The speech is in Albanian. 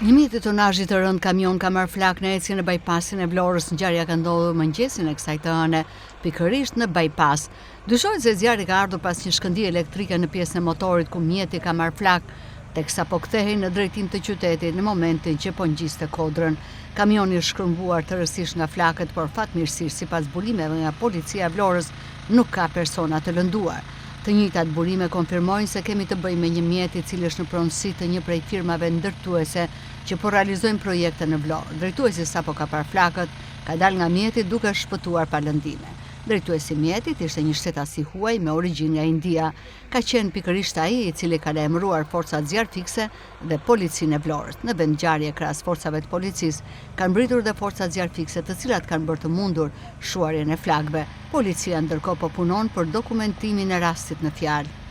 Një mjet i tonazhit të rëndë kamion ka marrë flakë në ecje në bajpasin e Vlorës. Ngjarja ka ndodhur mëngjesin e kësaj të hëne, pikërisht në bajpas. Dyshohet se zjarri ka ardhur pas një shkëndije elektrike në pjesën e motorit ku mjeti ka marrë flakë, teksa po kthehej në drejtim të qytetit në momentin që po ngjiste kodrën. Kamioni është shkrumbuar tërësisht nga flakët, por fatmirësisht sipas burimeve nga policia e Vlorës nuk ka persona të lënduar. Të njëjtat burime konfirmojnë se kemi të bëjmë me një mjet i cili është në pronësi të një prej firmave ndërtuese që po realizojnë projekte në Vlorë. Drejtuesi sapo ka parë flakët, ka dalë nga mjeti duke shpëtuar pa lëndime. Drejtuesi i mjetit ishte një shtetas i huaj me origjinë nga India. Ka qenë pikërisht ai i cili ka lajmëruar forcat zjarrfikëse dhe Policinë e Vlorës. Në vendngjarje krahas forcave të policisë kanë mbërritur dhe forcat zjarrfikëse të cilat kanë bërë të mundur shuarjen e flakëve. Policia ndërkohë po punon për dokumentimin e rastit në fjalë.